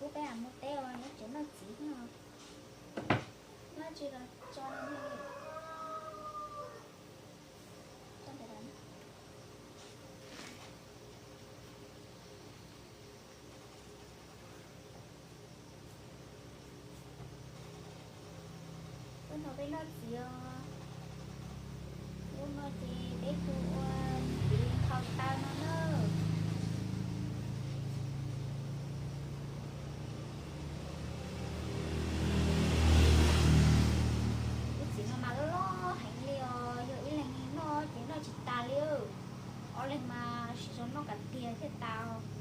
Peb mus teb os, nyob tsev noj txiv no. Nyob tsis los tso li. Tuaj nrog peb noj txiv os. Lub no ces peb hu ua txiv nkhaus taw no na. Lub txiv no mas loj loj heev li os, yog ib leeg noj ces noj tsis tas li. Ob leeg mas siv zog noj kom tiag thiaj tas.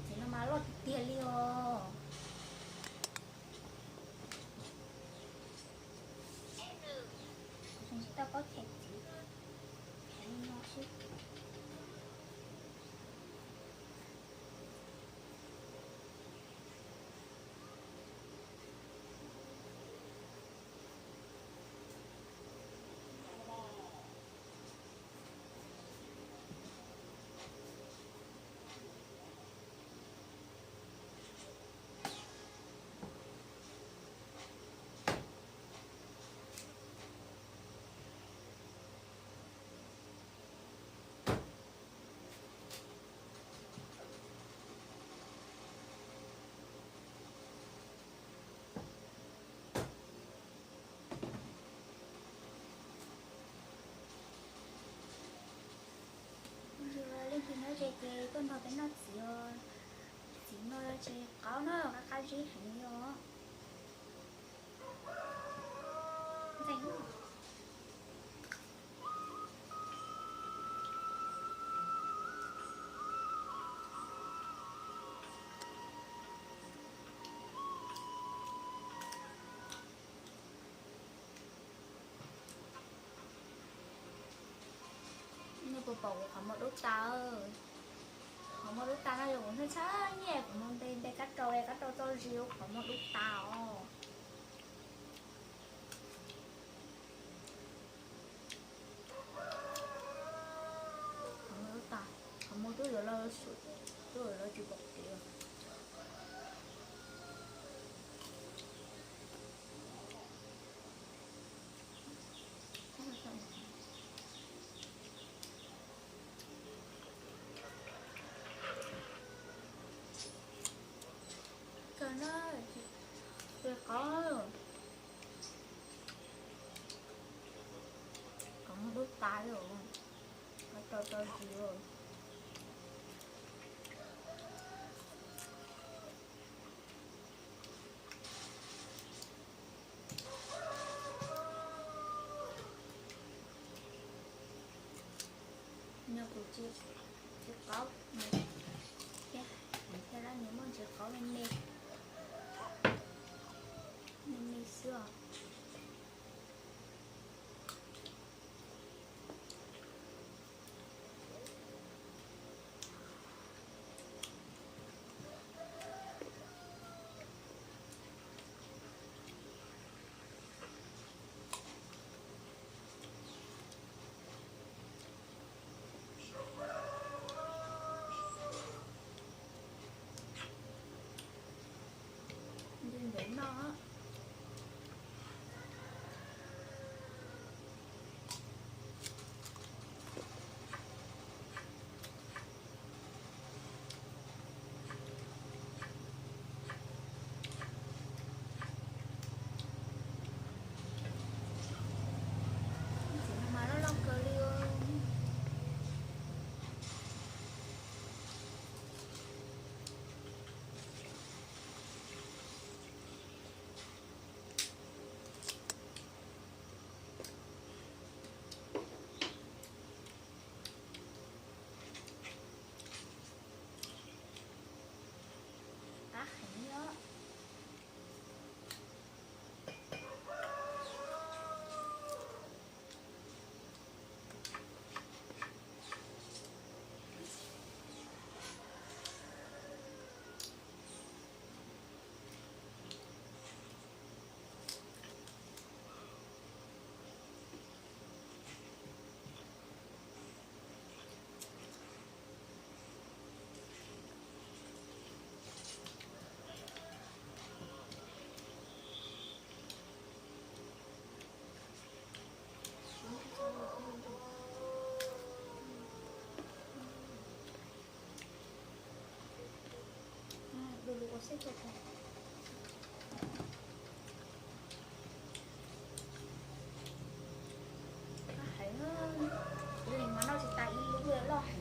Txiv no mas loj tiag tiag li os. Kuv tsis tau paub chais txiv, chais li no xwb. Leej twg nyob ze ces tuaj nrog peb noj txiv os. Txiv no ces qab na, qab qab zib heev li os. Ntxeev. Nej puas pom kuv qhov muag dub tas? Qhov muag dub tas no yog kuv ntshai ntshai nyiaj, kuv mus nte nte kab rau, kab rau txoj zis ua qhov muag dub tas os. Qhov muag dub tas, qhov muag twb yuav los, twb yuav los tsis pom kev. Kawg na, ces qab, qhov muag dub tas li, qhov rau rau zis. Nyob kuv tsis, tsis qaub, thiab, thiab lab nws muaj ntsis qaub me me, me me xwb os. Nti ntawd noj, Loj heev, kuv li mas noj tsis tas ib lub, loj heev.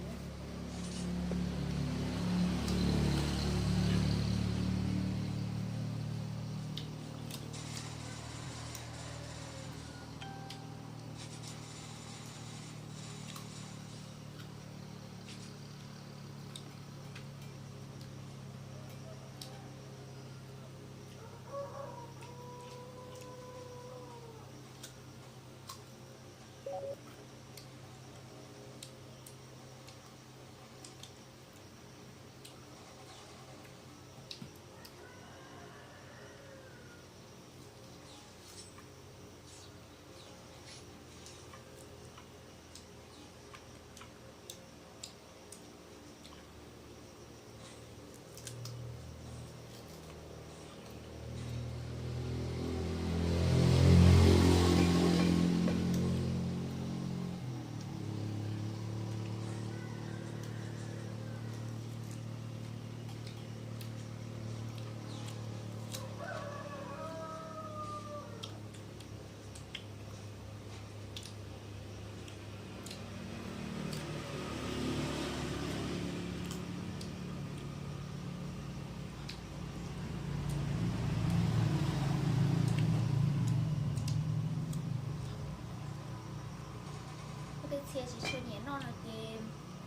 Tej txhia tsis tshua nyiam noj no ces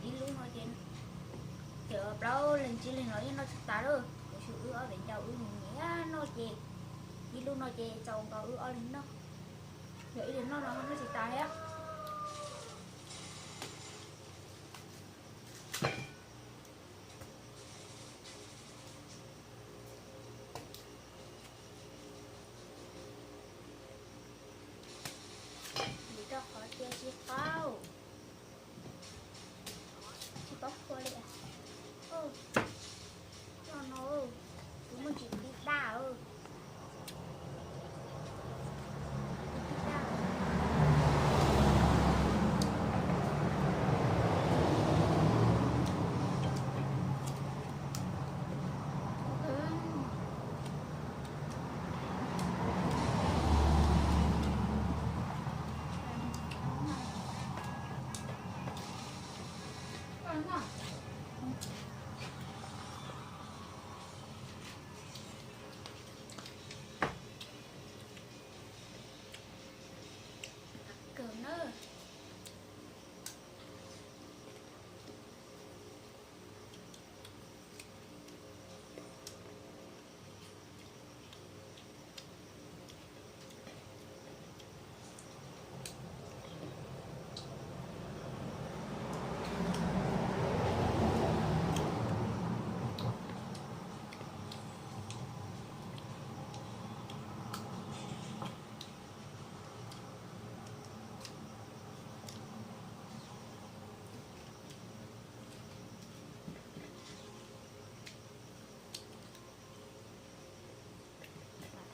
ib lub no ces cov plaub leeg tsib leeg los yeej noj tsis tas lawm, tiam sis wb ob viv ncaus wb nyiam noj ces ib lub no ces txaus nkaus wb ob leeg noj. Yog ib leeg noj no noj tsis tas thiab. Vim rau qhov tias tsis qaub, tsis paub phua li. Noj no, kuv muaj tsis tib daj. Kawg na.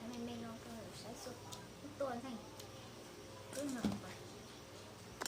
Thaij me me no rau saib xu tuaj ntxeej. Wb no